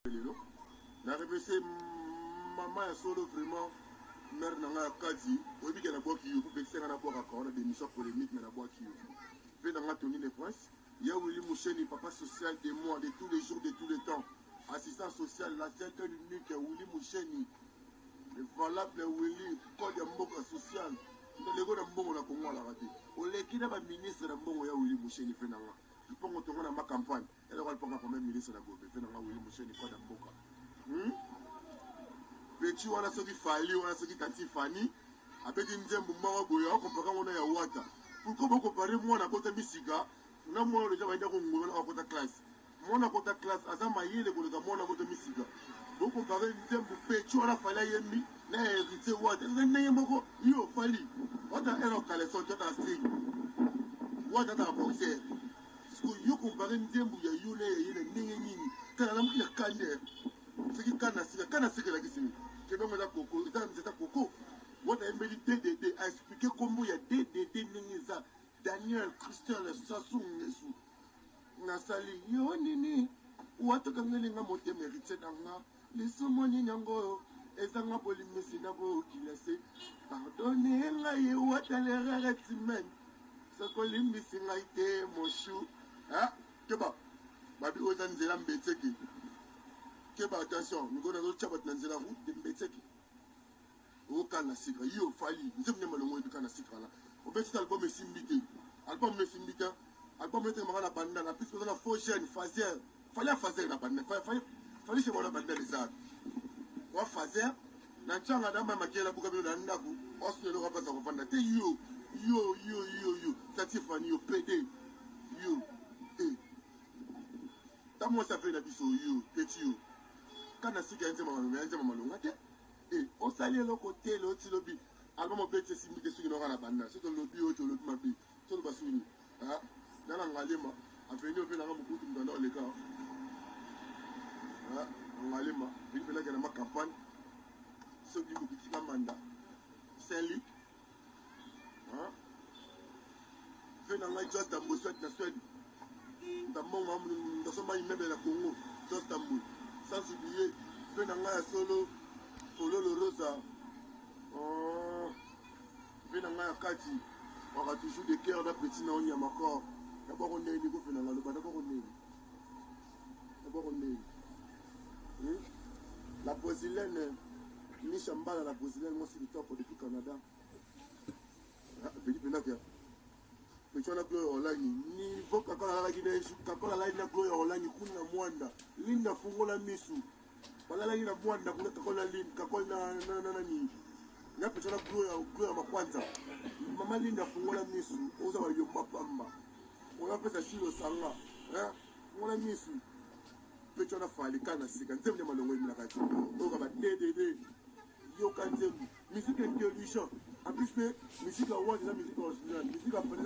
Lelo na remercier mama ya solo vraiment mère na nga ya kati oyebi ke nabwaki yo po pekisa nga nabwakaka wana démission polémique mais nabwaki yo mpe na nga Tony le Prince ya Willy Musheni, papa social de moi de tous les jours, de tous les temps, assistant social, la seule et l'unique Willy Musheni, le valable Willy, code ya mboka social leko na mbongo na Kongo alaka te, oleki na baministre na mbongo ya Willy Musheni mpe na nga mpongo tongo na ma campagne eloko alipaka premier ministre na Gombe mpe na nga Willy Musheni, code ya mboka, Petit wana soki Fally wana soki tati Fani abeti nzembo moko boye akompaka ngo na ya Wata. Pourquoi bokompare mwana akota misika na mwana deja bayenda kongona akota classe? Mwana akota classe aza mayele koleka mwana akota misika. Bokompare nzembo petit wana Fally ayembi na Héritier Wata eza ndenge moko. Yo Fally wata ero caleçon tata string Wata ata boxer. Sikoyo yo kompare nzembo ya yo na ya ye na ndenge nini? Tala namoki na kande soki kana sika kana sika elakisi nini? Kebango eza koko, eza nzeta koko. Wata ayembeli DDD, aexplike nkombo ya DDD ndenge eza Daniel Christel Sassou Nguesso. Nasali yo nini Wata, okangeli nga motema? Héritier na nga, lisumu nini yango ezanga bolimisi na bokila se pardonne ngai Wata, l'erreur est humaine, soki olimbisi ngai te moshu. Keba babi oyo eza nzela Mbetseke, keba, attention, mikolo nazotya bato na nzela route de Mbetseke. Okana sika yo Fally, nzembo nde malongo oyebi kana sika na obeti te, album esimbi te, album esimbi te, album etelemaka na banda na plus oza na faux jeune fazer Fally afazer na banda Fally se bona banda eza wa fazer na ntianga na mai makela buka bino na ndako osuna eloko apasa kovanda te. Yo yo yo yo yo tati Fani, yo pede yo e ta mwasi afe na biso. Yo petit, yo kana sika ya nzemba malonga, ya nzemba malonga te e osali eloko te. Loti lobi album obeti esimbi te, soki noka na banda soki tolobi oyo tolobi mabe, toloba soki nini na Ngalema aveni ope nanga mokutu moto anda oleka Ngalema veni mpenaki na ma campagne soki bokitika manda Saint-Luc ve na ngai Jos Tambo Swede na Swede ndambongo ndasomba immeuble na Congo. Jos Tambo, sans oublier mpe na ngai ya solo Fololo Rosa mpe na ngai ya kati waka toujours de cœur na petit na onyama corps na boko ndeni kofela nga loba na boko ndeni na boko ndeni. La brésilienne Misha Mbala, la brésilienne mwasi kitoko depuis Canada peli mpenaka petit wana Gloria Olangi niveau kakola alalaki na kakola alalaki na Gloria Olangi kuna na Mwanda. Linda, fungola misu, balalaki na Mwanda kuna kakola Linda kakola na nani na petit wana Gloria, Gloria Makwanza. Mama Linda, fungola misu, oza bayomba pamba oyapesa shilo sanga, fungola misu petit wana Fally kana sika nzembo nde malongo emelaka ti oyoka ba DDD yoka nzembo musique intelligent en plus mpe musique ya wana eza musique originale, musique ya Fally.